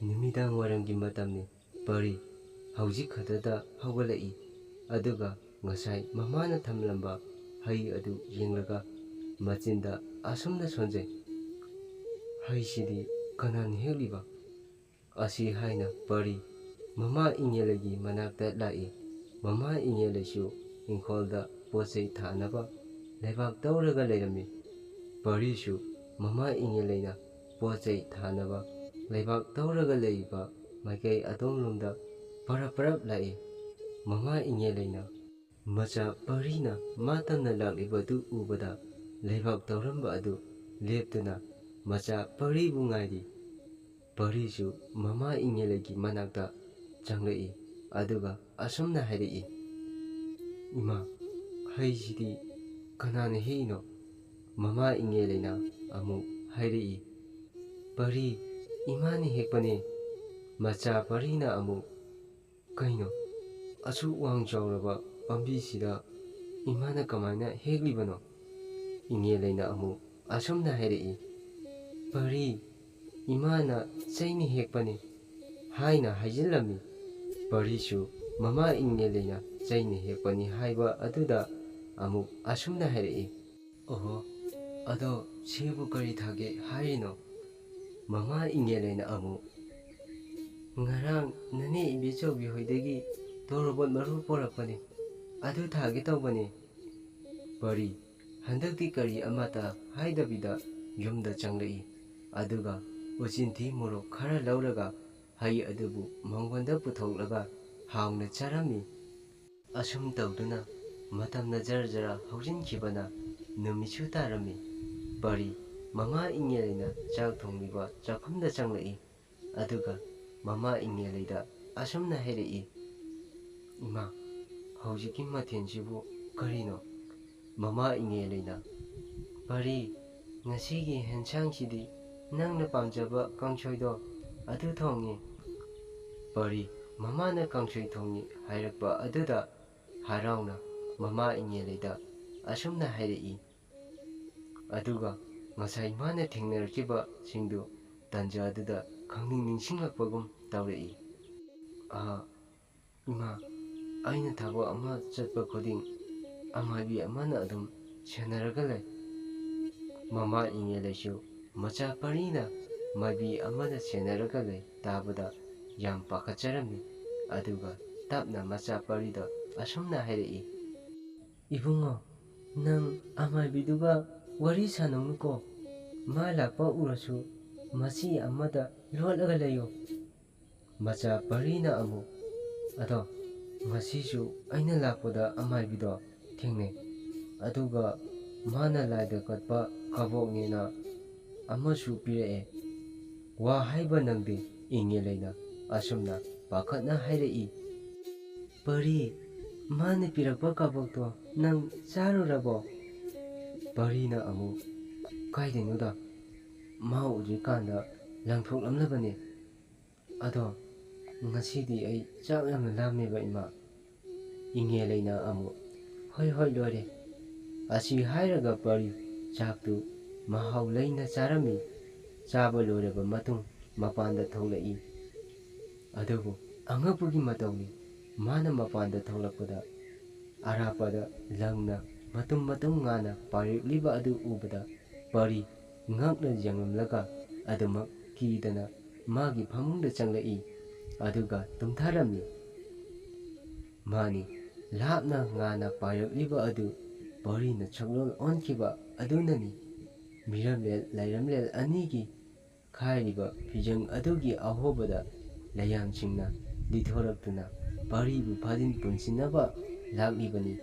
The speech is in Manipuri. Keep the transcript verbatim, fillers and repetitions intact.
ꯅꯨꯃꯤꯗꯥꯡ ꯋꯥꯏꯔꯝꯒꯤ ꯃꯇꯝꯅꯤ꯫ ꯄꯔꯤ ꯍꯧꯖꯤꯛ ꯈꯛꯇꯗ ꯍꯧꯒꯠꯂꯛꯏ, ꯑꯗꯨꯒ ꯉꯁꯥꯏ ꯃꯃꯥꯅ ꯊꯝꯂꯝꯕ ꯍꯩ ꯑꯗꯨ ꯌꯦꯡꯂꯒ ꯃꯆꯤꯟꯗ ꯑꯁꯨꯝꯅ ꯁꯣꯟꯖꯩ, "ꯍꯩꯁꯤꯗꯤ ꯀꯅꯥꯅ ꯍꯦꯛꯂꯤꯕ?" ꯑꯁꯤ ꯍꯥꯏꯅ ꯄꯔꯤ ꯃꯃꯥ ꯏꯉꯦꯂꯩꯒꯤ ꯃꯅꯥꯛꯇ ꯂꯥꯛꯏ꯫ ꯃꯃꯥ ꯏꯉꯦꯂꯩꯁꯨ ꯏꯪꯈꯣꯜꯗ ꯄꯣꯠ ꯆꯩ ꯊꯥꯅꯕ ꯂꯩꯕꯥꯛ ꯇꯧꯔꯒ ꯂꯩꯔꯝꯃꯤ꯫ ꯄꯔꯤꯁꯨ ꯃꯃꯥ ꯏꯉꯦꯂꯩꯅ ꯄꯣꯠ ꯆꯩ ꯊꯥꯅꯕ ꯂꯩꯕꯥꯛ ꯇꯧꯔꯒ ꯂꯩꯔꯤꯕ ꯃꯥꯏꯀꯩ ꯑꯗꯣꯝꯂꯣꯝꯗ ꯄꯔꯞ ꯄꯔꯞ ꯂꯥꯛꯏ꯫ ꯃꯃꯥ ꯏꯉꯦꯂꯩꯅ ꯃꯆꯥ ꯄꯔꯤꯅ ꯃꯥ ꯇꯝꯅ ꯂꯥꯛꯂꯤꯕꯗꯨ ꯎꯕꯗ ꯂꯩꯕꯥꯛ ꯇꯧꯔꯝꯕ ꯑꯗꯨ ꯂꯦꯞꯇꯨꯅ ꯃꯆꯥ ꯄꯔꯤꯕꯨ ꯉꯥꯏꯔꯤ꯫ ꯄꯔꯤꯁꯨ ꯃꯃꯥ ꯏꯉꯦꯂꯩꯒꯤ ꯃꯅꯥꯛꯇ ꯆꯪꯂꯛꯏ, ꯑꯗꯨꯒ ꯑꯁꯨꯝꯅ ꯍꯥꯏꯔꯛꯏ, "ꯏꯃꯥ, ꯍꯩꯁꯤꯗꯤ ꯀꯅꯥꯅ ꯍꯦꯛꯏꯅꯣ?" ꯃꯃꯥ ꯏꯉꯦꯂꯩꯅ ꯑꯃꯨꯛ ꯍꯥꯏꯔꯛꯏ, "ꯄꯔꯤ, ꯏꯃꯥꯅ ꯍꯦꯛꯄꯅꯦ꯫" ꯃꯆꯥ ꯄꯔꯤꯅ ꯑꯃꯨꯛ, "ꯀꯩꯅꯣ, ꯑꯁꯨꯛ ꯋꯥꯡ ꯆꯥꯎꯔꯕ ꯄꯥꯝꯕꯤꯁꯤꯗ ꯏꯃꯥꯅ ꯀꯃꯥꯏꯅ ꯍꯦꯛꯂꯤꯕꯅꯣ?" ꯏꯉꯦꯂꯩꯅ ꯑꯃꯨꯛ ꯑꯁꯨꯝꯅ ꯍꯥꯏꯔꯛꯏ, "ꯄꯔꯤ, ꯏꯃꯥꯅ ꯆꯩꯅ ꯍꯦꯛꯄꯅꯤ" ꯍꯥꯏꯅ ꯍꯥꯏꯖꯤꯜꯂꯝꯃꯤ꯫ ꯄꯔꯤꯁꯨ ꯃꯃꯥ ꯏꯉꯦꯂꯩꯅ ꯆꯩꯅ ꯍꯦꯛꯄꯅꯤ ꯍꯥꯏꯕ ꯑꯗꯨꯗ ꯑꯃꯨꯛ ꯑꯁꯨꯝꯅ ꯍꯥꯏꯔꯛꯏ, "ꯑꯣꯍꯣ, ꯑꯗꯣ ꯁꯤꯕꯨ ꯀꯔꯤ ꯊꯥꯒꯦ ꯍꯥꯏꯔꯤꯅꯣ?" ꯃꯃꯥ ꯏꯉꯦꯂꯩꯅ ꯑꯃꯨꯛ, "ꯉꯔꯥꯡ ꯅꯅꯦ ꯏꯕꯦꯆꯧꯕꯤ ꯍꯣꯏꯗꯒꯤ ꯇꯣꯔꯣꯕꯣꯠ ꯃꯔꯨ ꯄꯣꯔꯛꯄꯅꯤ, ꯑꯗꯨ ꯊꯥꯒꯦ ꯇꯧꯕꯅꯤ꯫" ꯄꯔꯤ ꯍꯟꯗꯛꯇꯤ ꯀꯔꯤ ꯑꯃꯠꯇ ꯍꯥꯏꯗꯕꯤꯗ ꯌꯨꯝꯗ ꯆꯪꯂꯛꯏ, ꯑꯗꯨꯒ ꯎꯆꯤꯟꯊꯤ ꯃꯣꯔꯣꯛ ꯈꯔ ꯂꯧꯔꯒ ꯍꯩ ꯑꯗꯨꯕꯨ ꯃꯉꯣꯟꯗ ꯄꯨꯊꯣꯛꯂꯒ ꯍꯥꯎꯅ ꯆꯥꯔꯝꯃꯤ꯫ ꯑꯁꯨꯝ ꯇꯧꯗꯨꯅ ꯃꯇꯝꯅ ꯖꯔ ꯖꯔ ꯍꯧꯖꯤꯟꯈꯤꯕꯅ ꯅꯨꯃꯤꯠꯁꯨ ꯇꯥꯔꯝꯃꯤ꯫ ꯄꯔꯤ ꯃꯃꯥ ꯏꯉꯦꯂꯩꯅ ꯆꯥꯛ ꯊꯣꯡꯂꯤꯕ ꯆꯥꯛꯈꯨꯝꯗ ꯆꯪꯂꯛꯏ, ꯑꯗꯨꯒ ꯃꯃꯥ ꯏꯉꯦꯂꯩꯗ ꯑꯁꯨꯝꯅ ꯍꯥꯏꯔꯛꯏ, "ꯏꯃꯥ, ꯍꯧꯖꯤꯛꯀꯤ ꯃꯊꯦꯜꯁꯤꯕꯨ ꯀꯔꯤꯅꯣ?" ꯃꯃꯥ ꯏꯉꯦꯂꯩꯅ, "ꯄꯔꯤ, ꯉꯁꯤꯒꯤ ꯍꯦꯟꯁꯥꯡꯁꯤꯗꯤ ꯅꯪꯅ ꯄꯥꯝꯖꯕ ꯀꯥꯡꯁꯣꯏꯗꯣ ꯑꯗꯨ ꯊꯣꯡꯉꯤ꯫" ꯄꯔꯤ ꯃꯃꯥꯅ ꯀꯥꯡꯁꯣꯏ ꯊꯣꯡꯉꯤ ꯍꯥꯏꯔꯛꯄ ꯑꯗꯨꯗ ꯍꯔꯥꯎꯅ ꯃꯃꯥ ꯏꯉꯦꯂꯩꯗ ꯑꯁꯨꯝꯅ ꯍꯥꯏꯔꯛꯏ, ꯑꯗꯨꯒ ꯉꯁꯥꯏ ꯃꯥꯅ ꯊꯦꯡꯅꯔꯛꯈꯤꯕꯁꯤꯡꯗꯨ ꯇꯟꯖꯥꯗꯨꯗ ꯈꯪꯅꯤꯡ ꯅꯤꯡꯁꯤꯡꯂꯛꯄꯒꯨꯝ ꯇꯧꯔꯛꯏ꯫ "ꯑꯥ, ꯏꯃꯥ, ꯑꯩꯅ ꯊꯕꯛ ꯑꯃ ꯆꯠꯄ ꯈꯨꯗꯤꯡ ꯑꯃꯥꯏꯕꯤ ꯑꯃꯅ ꯑꯗꯨꯝ ꯁꯦꯟꯅꯔꯒ ꯂꯩ꯫" ꯃꯃꯥ ꯏꯉꯦꯜ ꯂꯩꯁꯨ ꯃꯆꯥ ꯄꯔꯤꯅ ꯃꯥꯏꯕꯤ ꯑꯃꯅ ꯁꯦꯟꯅꯔꯒ ꯂꯩ ꯇꯥꯕꯗ ꯌꯥꯝ ꯄꯥꯈꯠꯆꯔꯝꯃꯤ꯫ ꯑꯗꯨꯒ ꯇꯞꯅ ꯃꯆꯥ ꯄꯔꯤꯗ ꯑꯁꯨꯝꯅ ꯍꯥꯏꯔꯛꯏ, "ꯏꯕꯨꯡꯉꯣ, ꯅꯪ ꯑꯃꯥꯏꯕꯤꯗꯨꯒ ꯋꯥꯔꯤ ꯁꯥꯟꯅꯧꯅꯨꯀꯣ꯫ ꯃꯥ ꯂꯥꯛꯄ ꯎꯔꯁꯨ ꯃꯆꯤ ꯑꯃꯗ ꯂꯣꯠꯂꯒ ꯂꯩꯌꯨ꯫" ꯃꯆꯥ ꯄꯔꯤꯅ ꯑꯃꯨꯛ, "ꯑꯗꯣ ꯉꯁꯤꯁꯨ ꯑꯩꯅ ꯂꯥꯛꯄꯗ ꯑꯃꯥꯏꯕꯤꯗꯣ ꯊꯦꯡꯅꯩ꯫ ꯑꯗꯨꯒ ꯃꯥꯅ ꯂꯥꯏꯗ ꯀꯠꯄ ꯀꯕꯣꯛꯅꯦꯅ ꯑꯃꯁꯨ ꯄꯤꯔꯛꯑꯦ꯫ ꯋꯥ ꯍꯥꯏꯕ ꯅꯪꯗꯦ", ꯏꯉꯦꯜ ꯂꯩꯅ ꯑꯁꯨꯝꯅ ꯄꯥꯈꯠꯅ ꯍꯥꯏꯔꯛꯏ꯫ "ꯄꯔꯤ, ꯃꯥꯅ ꯄꯤꯔꯛꯄ ꯀꯕꯣꯛꯇꯣ ꯅꯪ ꯆꯥꯔꯨꯔꯕꯣ?" ꯄꯔꯤꯅ ꯑꯃꯨꯛ, "ꯀꯥꯏꯗꯩꯅꯣꯗ, ꯃꯥ ꯎꯗ꯭ꯔꯤꯀꯥꯟꯗ ꯂꯪꯊꯣꯛꯂꯝꯂꯕꯅꯦ꯫ ꯑꯗꯣ ꯉꯁꯤꯗꯤ ꯑꯩ ꯆꯥꯛ ꯌꯥꯝꯅ ꯂꯥꯝꯃꯦꯕ, ꯏꯃꯥ꯫" ꯏꯉꯦꯜ ꯂꯩꯅ ꯑꯃꯨꯛ, "ꯍꯣꯏ, ꯍꯣꯏ, ꯂꯣꯏꯔꯦ꯫" ꯑꯁꯤ ꯍꯥꯏꯔꯒ ꯄꯔꯤ ꯆꯥꯛꯇꯨ ꯃꯍꯥꯎ ꯂꯩꯅ ꯆꯥꯔꯝꯃꯤ꯫ ꯆꯥꯕ ꯂꯣꯏꯔꯕ ꯃꯇꯨꯡ ꯃꯄꯥꯟꯗ ꯊꯣꯛꯂꯛꯏ꯫ ꯑꯗꯨꯕꯨ ꯑꯉꯛꯄꯒꯤ ꯃꯇꯧꯅꯤ, ꯃꯥꯅ ꯃꯄꯥꯟꯗ ꯊꯣꯛꯂꯛꯄꯗ ꯑꯔꯥꯞꯄꯗ ꯂꯪꯅ ꯃꯇꯨꯝ ꯃꯇꯨꯝ ꯉꯥꯅ ꯄꯥꯏꯔꯛꯂꯤꯕ ꯑꯗꯨ ꯎꯕꯗ ꯄꯔꯤ ꯉꯛꯅ ꯌꯦꯡꯂꯝꯂꯒ ꯑꯗꯨꯃꯛ ꯀꯤꯗꯅ ꯃꯥꯒꯤ ꯐꯃꯨꯡꯗ ꯆꯪꯂꯛꯏ꯫ ꯑꯗꯨꯒ ꯇꯨꯝꯊꯔꯝꯃꯤ꯫ ꯃꯥꯅꯤ, ꯂꯥꯞꯅ ꯉꯥꯅ ꯄꯥꯏꯔꯛꯂꯤꯕ ꯑꯗꯨ ꯄꯔꯤꯅ ꯁꯛꯂꯣꯟ ꯑꯣꯟꯈꯤꯕ ꯑꯗꯨꯅꯅꯤ꯫ ꯃꯤꯔꯝꯂꯦꯜ ꯂꯩꯔꯝꯂꯦꯜ ꯑꯅꯤꯒꯤ ꯈꯥꯏꯔꯤꯕ ꯐꯤꯖꯪ ꯑꯗꯨꯒꯤ ꯑꯍꯣꯕꯗ ꯂꯩꯌꯥꯝꯁꯤꯡꯅ ꯂꯤꯊꯣꯔꯛꯇꯨꯅ ꯄꯔꯤꯕꯨ ꯐꯥꯖꯤꯟ ꯄꯨꯟꯁꯤꯟꯅꯕ ꯂꯥꯛꯂꯤꯕꯅꯤ꯫